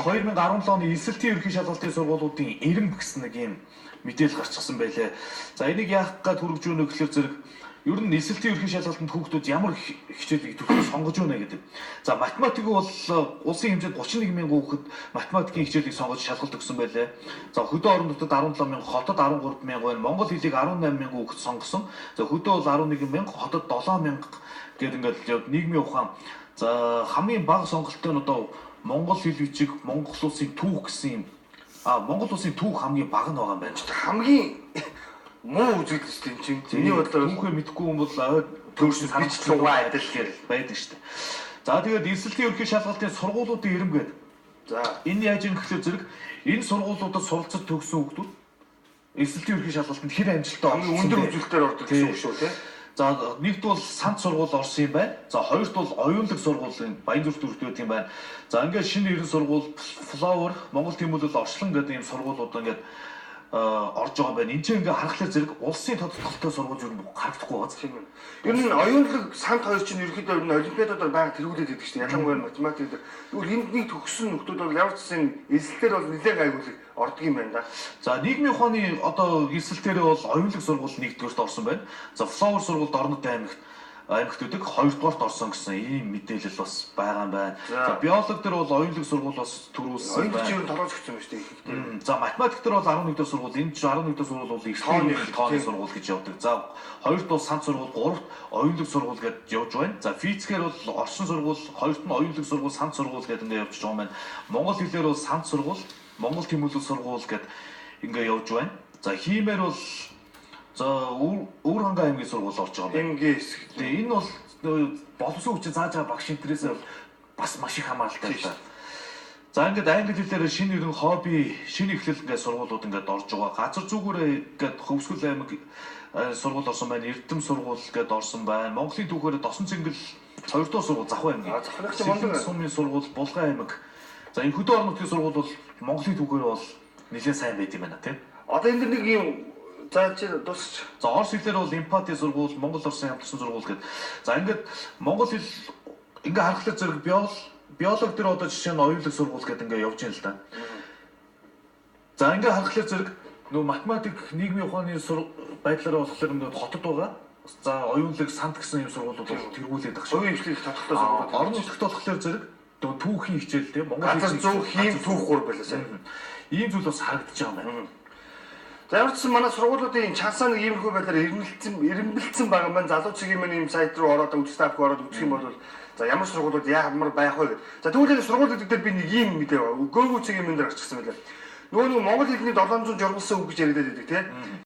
2017 оны элсэлтийн ерөнхий шалгалтын сургуулиудын эрэмб гэсэн нэг юм мэдээлэл гарчихсан байлээ. За, энийг яах гээд хүргэж өгнө гэхээр зэрэг ер нь элсэлтийн ерөнхий шалгалтанд хүүхдүүд ямар хичээлийг идэвхтэй сонгож өгнө гэдэг. За, математик бол улсын хэмжээнд 31 мянган хүүхэд математикийн хичээлийг сонгож шалгалт өгсөн байлээ. За, хөдөө орон нутагт 17 мянга, хотод 13 мянга байна. Монгол хэлийг 18 мянган хүүхэд сонгосон. За, хөдөө бол 11 мянга, хотод 7 мянга гэдэг ингээд нийгмийн ухаан. За, хамгийн бага сонголттой нь одоо монгол хэл бичиг, Монгол улсын түүх гэсэн юм. Монгол улсын түүх хамгийн бага нь байгаа юм байна. Хамгийн муу үзэгдэл шүү дээ энэ чинь. Миний бодлоор түүхээ мэдэхгүй хүн бол ойд төвшин бичлэг угаа адил гэл байдаг шүү дээ. За, тэгээд элсэлтийн ерөнхий шалгалтын сургуулиудын эрэмб гээд. За, энэ яаж юм гэхээр зэрэг энэ сургуулиудад суралцаж төгссөн хүүхдүүд элсэлтийн ерөнхий шалгалтанд хэр амжилттай хамгийн өндөр үзүүлэлтээр ордог гэсэн үг шүү, тий. За, нэгд бол Санд сургууль орсон юм байна. За, хоёрт бол Оюунлаг сургуулийн Баянзүрх дүүрэгт байдаг юм байна. За, ингээд шинэ 90 сургууль, Flower, Монгол Тэмүүлэл, Орчлон гэдэг ийм сургуулиуд ингээд орж байгаа юм байна. Энд чинь ингээд харахаар зэрэг улсын тодтолтой сургууль юу харагдахгүй байгаа. Тийм ээ. Ер нь Оюунлаг, Санд хоёр чинь ерөнхийдөө ер нь олимпиадуудаар байнга тэргүүлээд байдаг шүү дээ. Ялангуяа математик дээр. Тэгвэл энд нэг төгссөн нөхдүүд бол ямар ч гэсэн элсэлтээр бол нэлээд гайгүй ордог юм байна да. За, нийгмийн ухааны одоо элсэлтээрээ бол Оюунлаг сургууль нэгдүгээрт орсон байна. За, Flower сургуульд Орнод аймагт үүдэг хоёрдугаарт орсон гэсэн ийм мэдээлэл бас байгаа юм байна. За, биолог дээр бол Оюунлаг сургууль бас түрүүлсэн байна. Оюунлаг чинь толгойч өгсөн юм шүү дээ ихэнхдээ. За, математик дээр бол 11 дугаар сургууль, энэ чинь 11 дугаар сургууль бол эртний тооны сургууль гэж явдаг. За, хоёрт бол Санд сургууль, гуравт Оюунлаг сургууль гэдээ явж байна. За, физикээр бол Оршин сургууль, хоёрт нь Оюунлаг сургууль, Санд сургууль гэдэг ингээд явж байгаа юм байна. Монгол хэлээр бол Санд сургууль, Монгол Тэмүүлэл сургууль гэдэг ингээд явж байна. За, химээр бол за Өвөр хангай аймгийн сургууль орж байгаа юм байна. МГС. Тэгээ энэ бол боловсон хүчин зааж байгаа багш энтрээсээ бол бас маш их хамааралтай л да. За, ингээд англи хэлээр шинэ ерөн хобби, шинэ эхлэл ингээд сургуулиуд ингээд орж байгаа. Газар зүгүүрээ ингээд Хөвсгөл аймаг сургууль орсон байна. Эрдэм сургууль ингээд орсон байна. Монголын түүхээр Досон цэнгэл 2 дугаар сургууль Завхан аймгийн. Завханх чинь мундаг. Сумын сургууль Булган аймаг. За, энэ хөдөө орон нутгийн сургууль бол Монголын түүхээр бол нэлээд сайн байт юм байна, тийм. Одоо энэ дэр нэг юм, за, чи дуусч. За, орос хэлээр бол Эмпати сургууль, Монгол Оросын хамтарсан сургууль гэдэг. За, ингээд монгол хэл ингээ харахаар зэрэг биолог дээр одоо жишээ нь Оюунлаг сургууль гэдэг ингээ явж байна л да. За, ингээ харахаар зэрэг нөгөө математик, нийгмийн ухааны байдлаараа болохоор ингээ хотод байгаа. За, Оюунлаг, Санд гэсэн юм сургуулиуд бол тэргүүлээд байгаа шүү. Хувийн хвшлийг тодорхой сургуулиуд. Орон нутагт болохоор зэрэг нөгөө түүхийн хичээл, тийм, монгол Газар хэлний зүй, хим, түүх гур байлаа сайн. Ийм зүйл бас харагдаж байгаа юм байна. За, ямар ч гэсэн манай сургуулиудын чансаа нэг иймэрхүү байдлаар эрэмбэлсэн байгаа юм байна. Залуу цэгийн маань ийм сайт руу ороод үзэх таахгүй ороод үзэх юм бол за ямар сургуулиуд ямар байх вэ гэдэг. За, тэгвэл энэ сургуулиуд дээр би нэг ийм мэдээ байна. Гөөгүү цэгийн мэн дээр гарчихсан байлаа. Нөгөө нэг монгол хэлний 760 үг гэж яриад байдаг, тийм.